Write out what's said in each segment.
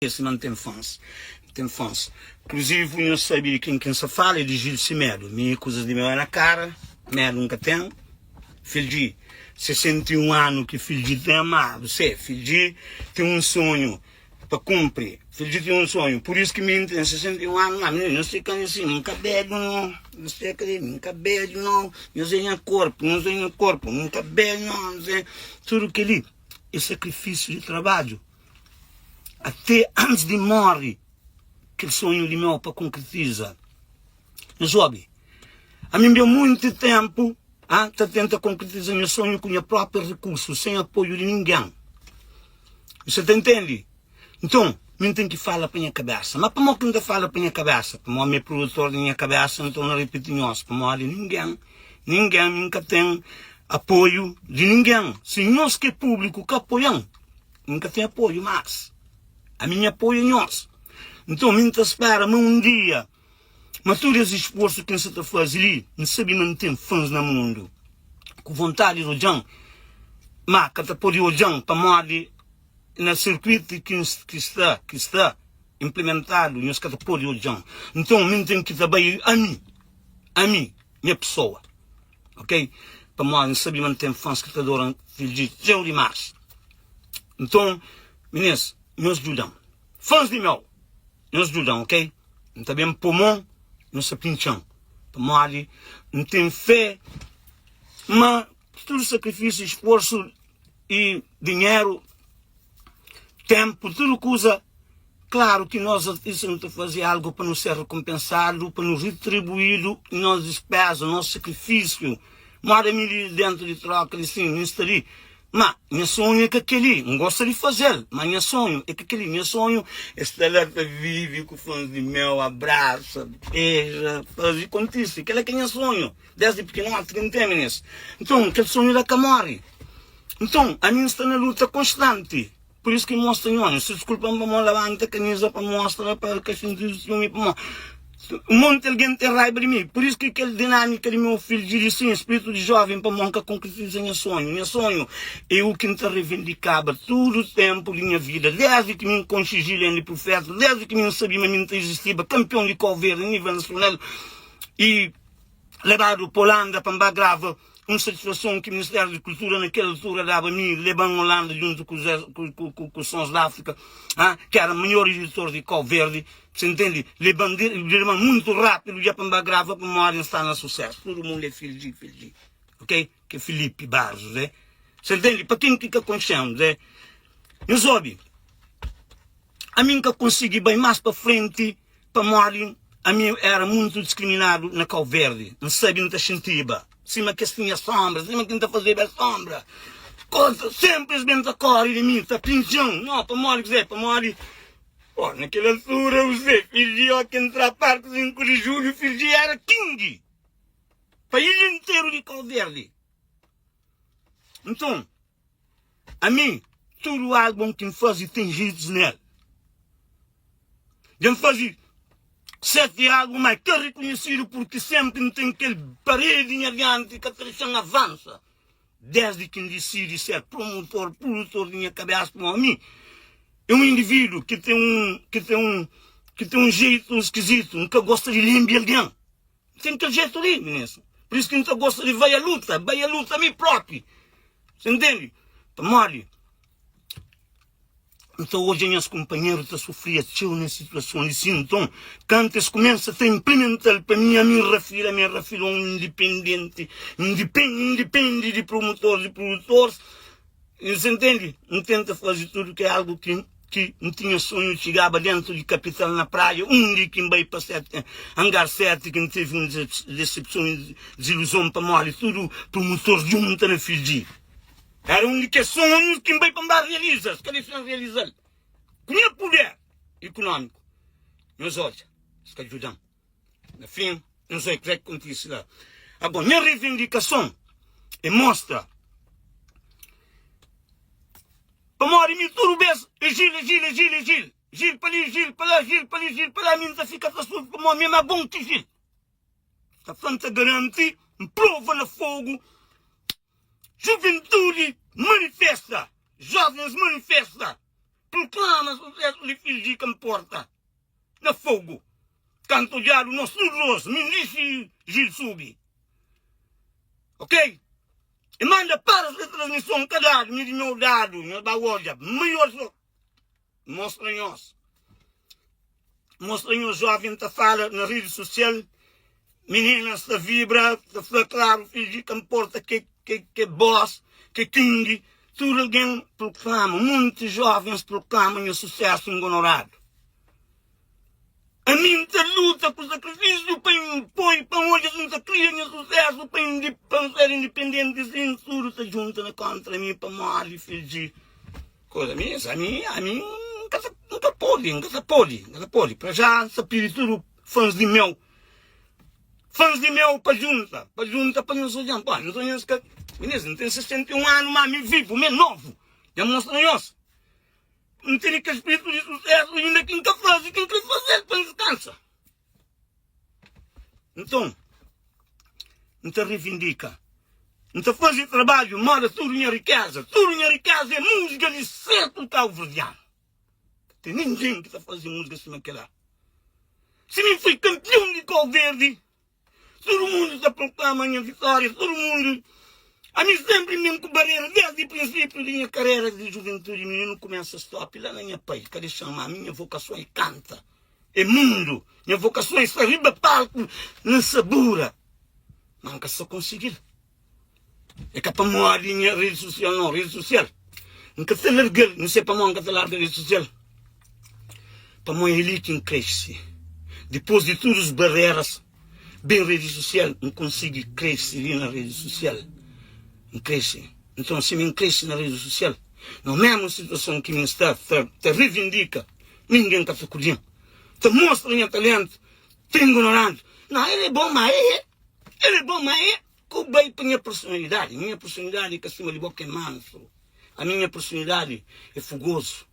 Skese ma N ten fãs. N ten fãs. Inkluzivu nhos sabe di ken ki N sa fala, é di Gil Semedo. Mi kuzas di meu é na kara, medu N ka ten. Fildji, 61 anu ki Fildji ten, ma bu se, Fildji ten un sonhu pa kunpri. Fildji ten un sonhu. Pur isu ki mi N ten 61 anu, ma mi nhos fika asin, mi N ka bedju no. Nhos fika li, mi N ka bedju no. Nhos é nha korpu, nhos é nha korpu, mi N ka bedju no. Nhos é. Tudu kel-li é sakrifisiu di trabadju. Até antis di móre, kel sonhu di meu pa konkretiza. Nhos obi, ami N ben monti ténpu ah, ta tenta konkretiza nha sonhu ku nha própi rikursu, sen apoiu di ningen. Você ta intende? Nton, mi N ten ki fala pa nha kabésa. Má pamodi ki N ta fala pa nha kabésa? Pamodi mi é produtor di nha kabésa, nton N ta ripiti nhos, pamodi ningen, ningen, mi N ka ten apoiu di ningen. Si nhos ki é públiku ka apoia-m, N ka ten apoiu más. Ami nha apoiu é nhos. Nton, mi N ta spera ma un dia, ma tudu es isforsu ki N sa ta faze li, N sabe ma N ten fãs na mundu ku vontadi di odja-m, má ka ta pode odja-m pamodi na sirkuitu ki N ki sta ki sta inplimentadu nhos ka ta pode odja-m. Nton, mi N ten ki ta bai ami, ami, nha pesoa. Ok? Pamodi N sabe ma N ten fãs ki ta adora Fidju txeu dimás. Nton, minês, nhos djuda-m. Fãs di meu, nhos djuda-m, ok? N ta ben pô mon, nhos ta pintxa-m. Pamodi N ten fé ma tudu sakrifisiu, sforsu i dinheru, ténpu, tudu kuza. Klaru ki nos artista nu ta faze algu pa nu ser rekonpensadu, pa nu retribuídu nos dispéza, nos sakrifisiu. Moda mi li dentu di troka li sin, mi sta li. Ma nha sonhu é ka kel-li. N gosta di faze-l, ma nha sonhu é ka kel-li. Nha sonhu é sta la ta vive ku fãs di meu, abrasa, beja, faze kontise. Kel-la ki é nha sonhu désdi pikinoti ki N ten, minis. Nton, kel sonhu la ka móre. Nton, ami N sta na luta konstanti. Pur isu ki N mostra nho, nho sta diskulpa-m pamodi labanta kamiza pa mostra pa ka xinti siumi pamodi un monti algen ten raiba di mi. Pur isu ki kel dinamika di meu fidju di sin, spritu di joven pamodi N ka konkretiza nha sonhu. Nha sonhu e u ki N ta revindikaba tudu tenpu di nha vida, desdi ki mi N konxe Julian di Prufeta, desdi ki mi N sabia ma mi N ta izistiba, kanpion di Kau Verdi nivel nasional i lebadu pa Holanda pa N ba grava un satisfason ki Ministériu di Kultura na kel altura daba mi, leba-m Holanda djuntu ku Zé, ku, ku, ku, ku Sons d'Áfrika, ah, ki era maior editor di Kau Verdi, você entende? Leba-m, leba-m muntu rápidu dja pa N ba grava pamodi N sta na susésu. Tudu mundu é Fildji, Fildji, ok? Ki é Filipe Barros, é. Você entende? Pa ken ki ka konxe-m, é. Nhos obi, ami N ka konsigi bai más pa frenti Pamodi ami era muntu diskriminadu na Kau Verdi, N sabe N ta xintiba sima kes tinha sonbra, sima ki N ta fazeba es sonbra. Koza, senpri es ben ta kore di mi, ta pinxa-m. No, pamodi kuzê? Pamodi, oh, na kel altura, kuzê, Fiji, ó ki entra Parki 5 di Julhu, Fiji era kingi pa ilha interu di Kau Verdi. Nton, Ami, tudu album ki N faze ten hits nel. Dja N faze 7 album ma ka rekonhesidu purki senpri N ten kel paredi nha dianti ka ta dexa-m avansa. Desdi ki N disidi ser promotor, produtor di nha kabesa pamodi ami é un individu ki ten un ki ten un ki ten un jeitu skizitu, N ka gosta di lenbi algen. Ten kel jetu li, minis. Por isso ki N ta gosta di vai a luta, bai a luta mi propi. Você entende? Pamodi N ta odja nhas kunpanheru ta sufria txeu nes situason li sin. Nton, kantu es kumesa ta inplimental pa mi, ami N rafila, ami N rafila un indipendenti, indipende, indipende di promotores i produtores. Você entende? N tenta faze tudu ki é algu ki ki N tinha sonhu txigaba dentu di kapital na praia, undi ki N bai pa sete, angar 7 ki N tevi un desepson i diziluzon pamodi tudu promotors djunta na Fiji. Era un di kes sonhus ki N bai pa N ba realiza, es ka dexa-m realiza-l ku nha puder ikunómiku. Nhos odja, es ka djuda-m. Na fin, N sai kuzê ki kontise la. Agora, nha reivindikason é mostra pamodi mi tudu bês é Gil, é Gil, é Gil, é Gil. Gil pa li, Gil pa la, Gil pa li, Gil pa la. Mi N ta fika ta sufri pamodi mi é más bon ki Gil. Ta fla, N ta garanti, N prova na fogu. Juventudi manifesta, jovens manifesta, proklama susesu di Fiji. porta na fogo. Kantu odjadu nos tudu nos, mi dixi Gil subi. Ok? E manda para se transmison ka dadu, mi di meu dadu, nhos ba odja, maior so mostra nhos. Mostra nhos jovem ta fala na rede social, meninas ta vibra, ta fla claro, fingi ka importa ke ke ke boss, ke king, tudo alguém proclama, monte jovens proclama nha sucesso ingonorado. Ami N ta luta ku sakrifisiu pa N poi pa N odja si N ta kria nha susésu pa N pa N ser indipendenti sin tudu ta djunta na kóntra mi pamodi fidji koza mi ami ami N ka ta N ka pode N ka ta pode N ka ta pode pra já N ta pidi tudu fãs di meu fãs di meu pa djunta pa djunta pa nhos odja-m pô nhos nhos ka minís N ten 61 anu má mi vivu mi é novu dja N mostra nhos. N tene kel spritu di susésu inda ki N ka faze ki N kre faze-l pa N diskansa. Nton, N ta revindika, N ta faze trabadju moda tudu nha rikéza. Tudu nha rikéza é múzika di sékulu kabuverdianu. Ka ten ningen ki ta faze múzika sima kel-la. Si mi foi kanpion di Kau Verdi, Tudu mundu ta proklama nha vitória, tudu mundu. Ami senpri N ben ku barera desdi prinsipiu di nha karera di juventudi. Mininu kumesa stop la na nha pai ka dexa-m, ma ami nha vokason é kanta, é mundu. Nha vokason é sta riba palku na sabura, ma N ka sta konsigi-l. É ka pamodi nha redi sosial, nau, redi sosial N ka ta larga-l, N se pamodi N ka ta larga redi sosial, pamodi é li ki N krese. Dipôs di tudu es bareras, ben redi sosial, N konsigi krese li na redi sosial. N krese. Nton, si mi N krese na redi sosial, na mésmu situason ki mi N sta, ta, ta revindika, ningen ka ta kudi-m, ta mostra nha talentu, ta ignoradu. Nau, el é bon, má é, el é bon, má é. Ku bai pa nha personalidadi. Minha personalidadi é ka sima di bo ki é mansu. A minha personalidadi é fogozu,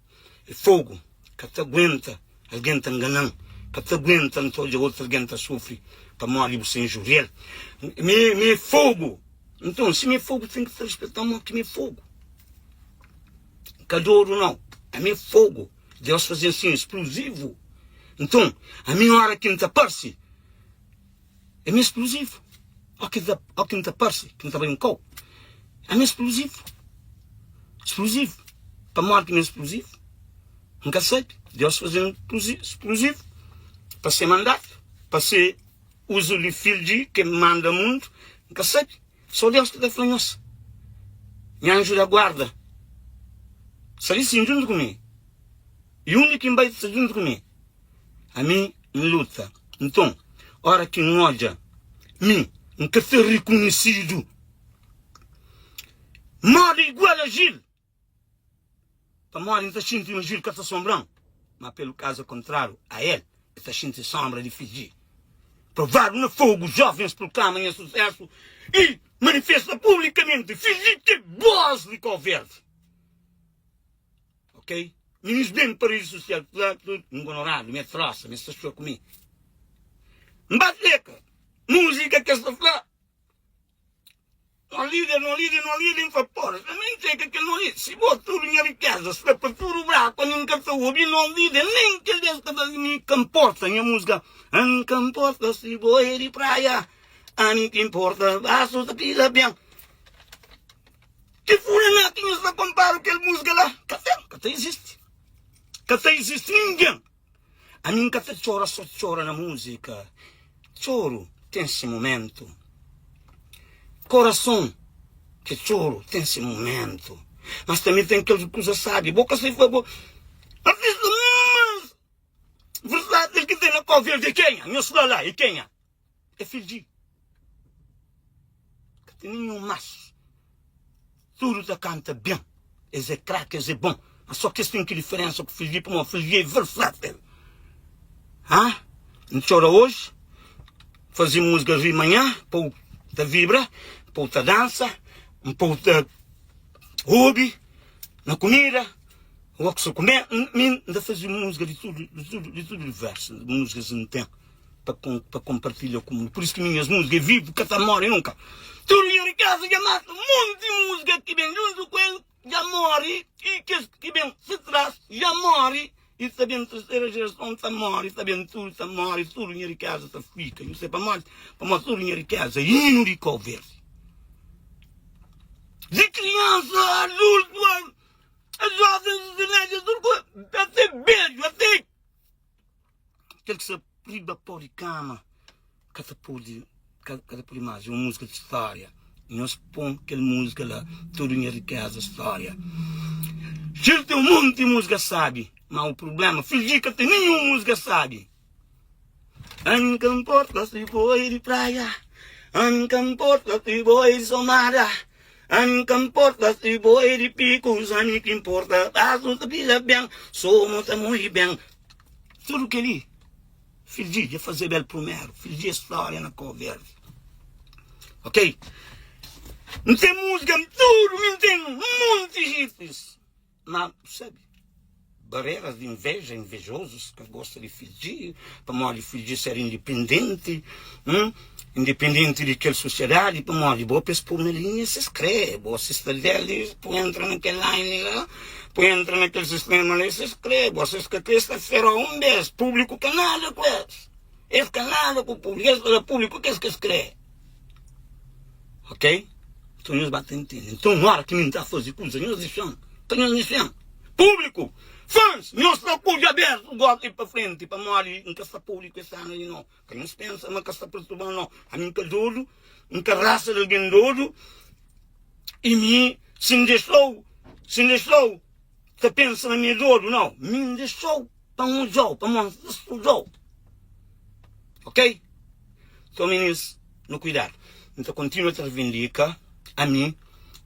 é fogu. Ka ta aguenta algen ta ngana-m, ka ta aguenta N ta odja otu algen ta sufri pamodi bu sta injuria-l. Mi, mi é fogu. Nton, si mi é fogu, ten ki ta rispeta-m mo ki mi é fogu. N ka dodu nau, ami é fogu. Deus faze-m sin, spluzivu. Nton, ami ora ki N ta parse, Ami é spluzivu. Ó ki ta, ó ki N ta parse, ki N ta bai un kau. Ami é spluzivu. Spluzivu. Pamodi ki mi é spluzivu? N ka sabe. Deus faze-m spluzivu pa se mandatu, pa se uzu di fil di ke manda mundu. N ka sabe. Sô Deus ki ta fla nhos. Nha anju da guarda sta li sin djuntu ku mi. I undi ki N bai sta djuntu ku mi. Ami N luta. Nton, ora ki N odja mi N ka ta rikunhisidu moda igual a Gil, pamodi N ta xinti ma Gil ka ta sonbra-m, ma pelu kazu kontrariu a el, el ta xinti sonbra di Fiji. Provadu na fogu, jovens proklama nha susesu i manifesta publikamenti, Fiji ke bos di Kau Verdi! Ok Minis ben pa rede social fla tudo Ingonorado mi é trosa mi sta xua ku mi N ba feka Música ke sta fla No líder no líder no líder N fla porra sa mi N feka kel no líder Si bo tudo nha rikeza sta pa tudo braku Ami N ka ta obi no líder Nen kel des ka ta mi ka nporta Nha música N ka nporta si bo é di praia Ami ki nporta Basu ta pila ben Ki fulaná ki nhos ta konpara kel múzika la? Ka ten, ka ta izisti. Ka ta izisti ningen. Ami N ka ta txora so txora na múzika. Txoru ten se momentu. Korason ki txoru ten se momentu. Mas tanbe ten kel kuza sabi. Bo ka sai fla bo artista más versátil ki ten na Kau Verdi é kenha? Nhos fla la, é kenha? É fidji. Ka ten ninhun más. Tudu ta kanta ben. Es é kraki, es é bon. Mas só ki es ten ki diferensa ku Filipe, pamodi Filipe é versátil. Ha? N txora oji, faze múzika ri manhã, pô ta vibra, pô ta dansa, pô ta obi na kumida. Ô ki sa kume, mi N ta faze múzika di tudu, di tudu, di tudu diversu múzikas N ten. pa pa compartilha ku mundu. Por isso ki minhas músicas é vivo, ka ta morre nunca. Tudo nha riqueza dja mata, monti música ki ben junto ku el dja morre e kes ki ben se tras dja morre. I ta ben terseira jerason ta móre, ta ben tudu ta móre, tudu nha rikeza ta fika. Nhu sai pamodi? Pamodi tudu nha rikeza é inu di Kau Verdi. Di kriansa, adultu, a jovens, teenagers, tudu ku ate bedju, ate kel ki sta riba pó di kama ka ta pode ka ta pode más. É un múzika di stória. Nhos pon kel múzika la, tudu nha rikeza, stória. Gil ten un monti múzika sábi, má u prubléma, Fiji ka ten ninhun múzika sábi. N ka nporta si bo é di praia, N ka nporta si bo é di Somada, N ka nporta si bo é di Pikus, ami ki nporta, pasu ta pila ben, somu ta moi ben. Tudu kel-li, Fiji dja fazeba el primeru, Fiji é stória na Kau Verdi. Ok? N ten múzika, tudu, mi N ten un monti hits. Má, bu sabe, bareras di inveja, invejozus ka gosta di Fidji, pamodi Fidji ser indipendenti, hum, indipendenti di kel sosiedadi, pamodi bo pa es pô na linha si es krê, bo si sta del, po entra na kel line la, po entra na kel sistema la si es krê, bo si es ka krê, es ta fera un bes, públiku ka nada ku es, es ka nada ku públiku, es fla públiku kes ki es krê. Ok? Nton nhos ba ta intende. Nton ora ki mi nta faze kuza, nhos dixan, ka nhos mexen. Públiku, fans, nhos sta ku odju abertu gosi pa frenti, pamodi N ka sta públiku es anu li no. Ka nhos pensa ma N ka sta perturban no. Ami N ka dodu, N ka rasa di algen dodu, i mi si N dexou, si N dexou ta pensa ma mi é dodu, no. Mi N dexou pa N odjau, pamodi N sta studau. Ok? Nton minis, nu kuidadu. N ta kontinua ta revindika, ami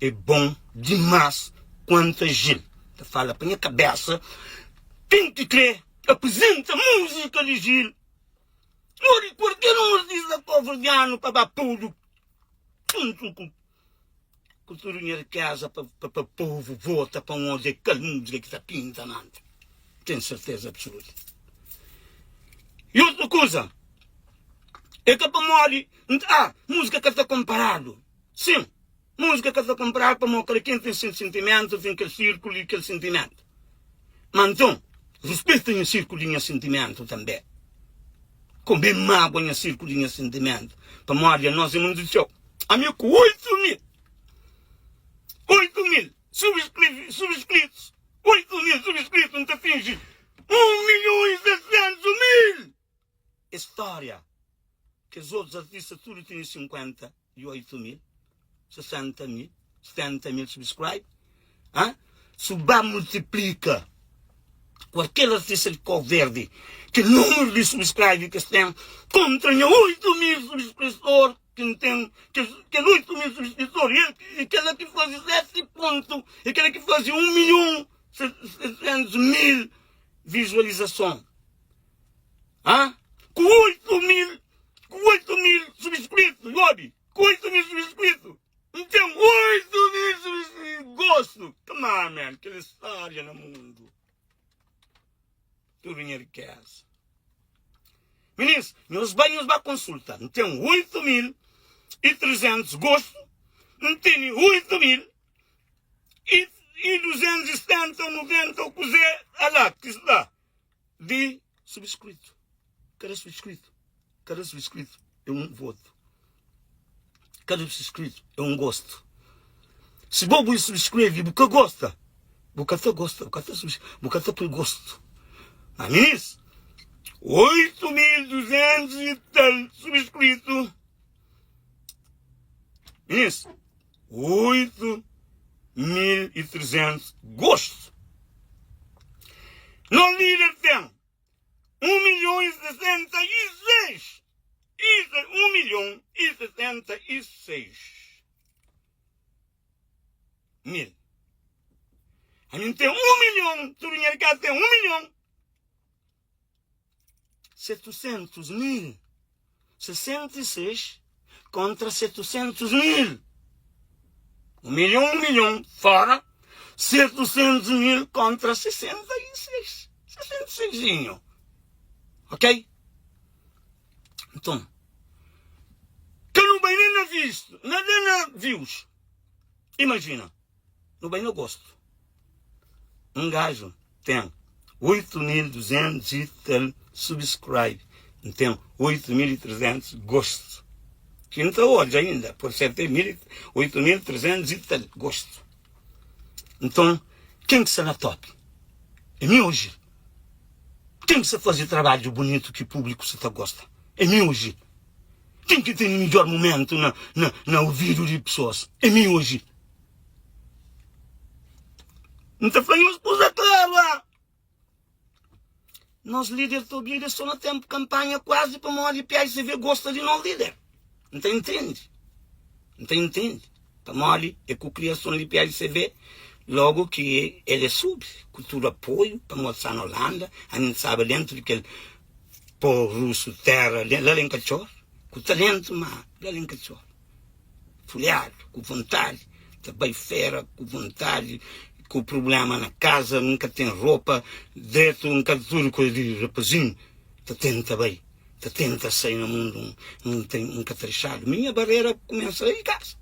é bon dimas kuantu ajil. Ta fala pa nha kabesa, ken ki kre aprizenta múzika di Gil, modi kualker un artista koverdianu pa ba podu juntu ku ku tudu nha rikeza pa pa povu vota pa N odja kal múzika ki ta pinta manta. Ten serteza absoluta. I otu kuza, é ka pamodi N ta, ah, múzika ka ta konparadu. Sin, múzika ka ta konparadu pamodi kada ken ten se sentimentu, ten kel sirkulu di kel sentimentu. Ma nton, ruspeta nha sirkulu di nha sentimentu tanbe. Konbe mágua nha sirkulu di nha sentimentu, pamodi anos é mundu txeu. Ami ku 8 mil, 8 mil subskritus, 8 mil subskritus, N ta finji 1 milhon i 700 mil! É stória. Kes otus artista tudu tene 58 mil, 60 mil, 70 mil subscribe. Hã? Su ba multiplika kualker artista di Kau Verdi kel númeru di subscribe ki es ten kontra nha 8 mil subskritor ki N ten, kel 8 mil subskritor e kel-la ki faze 7 pontu, e kel-la ki faze 1 milhon 700 mil vizualizason. Hã? Ku 8 mil, ku 8 mil subskritu, obi, ku 8 mil subskritu. N ten 8 mil subskritu, gostu. Come on, man, kel história na mundu. Tudu nha rikeza. Minis, nhos bai, nhos ba konsulta. N ten 8.300 gostu, N tene 8.270 ou 90 ou kuzê alá ki sta di subskritu. Kada subskritu, kada subskritu é un votu. Kada subskritu é un gostu. Si bo bu subskreve bu ka gosta, bu ka ta gosta, bu ka ta bu ka ta pui gostu. Ma minis, 8.200 i tal subskritu. Minis, 8.300 gostu. Nos líder ten 1 milhon i 66 Isso é 1 milhon i 66 mil. Ami N ten 1 milhon, tudu nha rikeza ten 1 milhon 700 mil. 66 kontra 700 mil. 1 milhon, 1 milhon fora 700 mil kontra 66. 66zinho. Ok? Nton, ka nu bai nen na vistu, na nen na views. Imajina, nu bai na gostu. Un gaju ten. 8200 i tal subscribe, N ten 8300 gostu. Ki N ta odja inda, pode ser te 8300 i tal gostu. Nton, ken ki sta na top? É mi ô Gil? Ken ki sta faze trabadju bunitu ki públiku sa ta gosta? É mi ô Gil? Ken ki tene midjór mumentu na, na, na ouvidu di pesoas? É mi ô Gil? N ta fla nhos kuza klaru, ah! Nos líder ta obidu é só na ténpu kanpanha kuazi pamodi PICV gosta di nos líder. N ta intende. N ta intende. Pamodi é ku kriason di PICV logo ki el é subi ku tudu apoiu pamodi sta na Holanda, ami N staba dentu di kel pó rusu terra la la N ka txora ku talentu ma la la N ka txora. Fulhadu, ku vontadi, ta bai fera ku vontadi, ku prublema na kaza, nunka ten ropa dretu, nunka tudu kuza di rapazinhu, ta tenta bai, ta tenta sai na mundu, N ten, N ka ta dexadu. Mi nha barera kumesa la di kaza,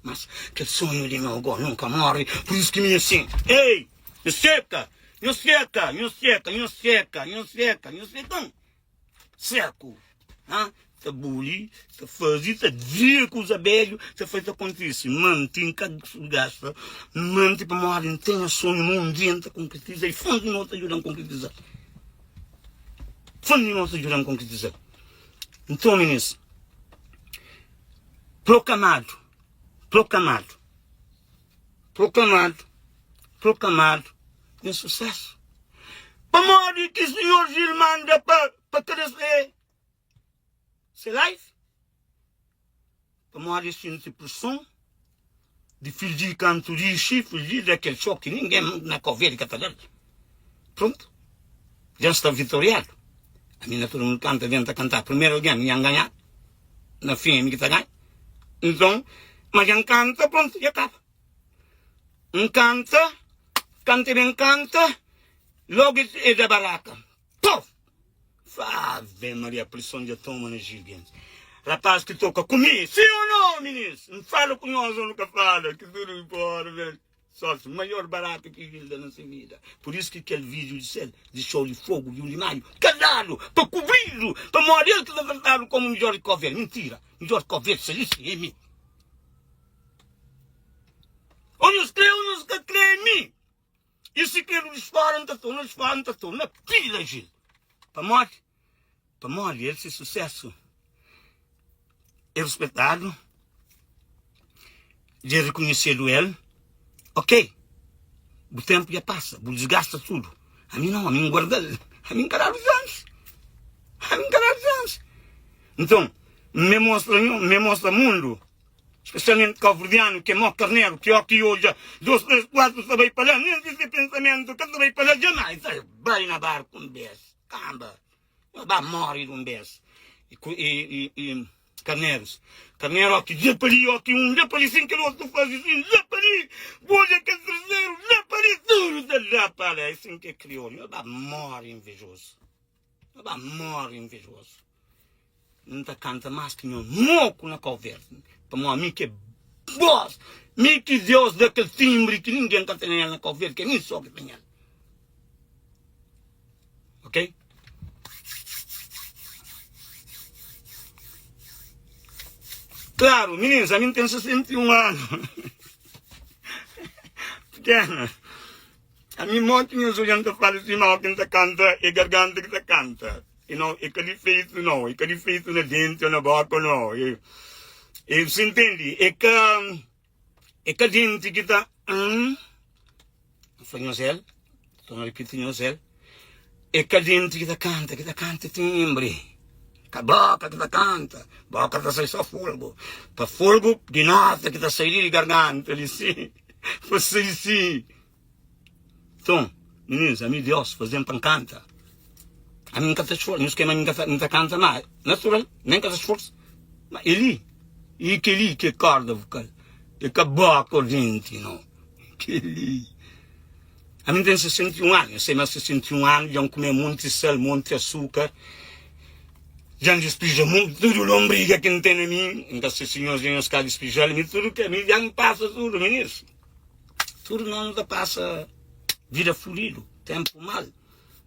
mas kel sonhu di meu go nunka morri, pur isu ki mi asin, ei, nhu seka, nhu seka, nhu seka, nhu seka, nhu seka, nhu seka-m. Seku, ha? Ta buli, ta fazi, ta dia kuza bedju, ta fazi ta kontisi. Manti, N ka gasta, manti pamodi N ten sonhu ma un dia N ta konkretiza i fonti di nos ta djuda-m konkretiza. Fonti di nos ta djuda-m konkretiza. Nton, minis, prokamadu, prokamadu, proklamadu, proklamadu nha susésu. Pamodi ki Sinhor Gil manda pa pa kada se se life? Pamodi es xinti preson di fidji kantu dixi, fidji da kel xoki ningen na Kau Verdi ka ta da-l. Prontu, dja N sta vitoriadu. Ami na tudu mundu kanta, algen ta kanta. Primeru algen mi dja N ganhadu, na fin é mi ki ta ganha. Nton, ma dja N kanta, prontu, dja kaba. N kanta, kanta e ben kanta, logu e da baraka. Pof! Ave Maria, prison dja toma na Gil Gentis. Rapaz ki toka ku mi, sim ou não, minis? N fala ku nhos ou nu ka fala? Ki tudu fora, velho. Sócio, maior baraka ki Gil da na se vida. Por isso ki kel vídeo di sel, di show di fogo di 1 di maio, ka dadu pa kubridu, pamodi el ki ta tratadu komu midjor di Cabo Verde. Mintira, midjor di Cabo Verde sta li sim, é mi. Ou nhos kre ou nhos ka kre é mi. E si kre nu disfora, nu ta torna disfora, nu ta torna pila Gil. Pamodi? Pamodi el se susesu é ruspetadu, dja rekonhesedu el, ok, bu tenpu dja pasa, bu disgasta tudu. Ami nau, ami N guarda-l, ami N ka dadu xansi, ami N ka dadu xansi. Nton, N me mostra nho, N me mostra mundu. Spesialmenti kauverdianu ki é mó karneru ki ó ki odja dos, tres, kuatru ta bai pa la, nen si se pensamentu ka ta bai pa la jamais ta bai na barku un bes, kamba, nhos ba mori di un bes. I ku i i i karnerus, karneru ó ki dja pa li, ó ki un dja pa li, sin kel otu fazi sin dja pa li, bu odja kel terseru dja pa li, tudu ta da pa la, é sin ki é kriolu, nhos ba mori invejosu, nhos ba mori invejosu. N ta kanta más ki nho moku na Kau Verdi Pamodi mi ki é bós Mi ki Deus da kel tinbri ki ningen ka ten el na Kau Verdi Ki é mi só ki ten el Ok? Klaru, mininus, ami N ten 61 anu Pikena Ami monti nhos odja N ta fala sima óki N ta kanta É garganta ki ta kanta E não, é ka difeitu não, é ka difeitu na denti ou na boka não. E, e você entende? É ka, é ka denti ki ta, hum, fla nhos el, torna ripiti nhos el, é ka denti ki ta kanta, ki ta kanta timbre. Ka boka ki ta kanta, boka ta sai só folgo. Pa folgo di nota ki ta sai li di garganta li sim, pa sai sim. Nton, mininus, ami Deus faze-m pa N kanta. Ami N ka ta sforsa, nhos kema mi N ta kanta, má natural, nen N ka ta sforsa. Má el li, i kel-li ki é korda vokal, é ka bóka ô denti, nau. Kel-li. Ami N ten 61 anu, nhos sabe ma 61 anu dja N kume monti sal, monti asukar, dja N dispija monti, tudu lonbriga ki N ten na mi, N ka se si nhos dja nhos ka dispija-l, mi tudu ke, mi dja N pasa tudu, mininus. Tudu nos nu ta pasa vida fudidu, tenpu mal.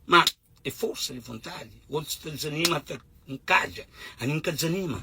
Ma é forsa di vontadi. Otus ta dizanima ta nkadja. Ami N ka dizanima.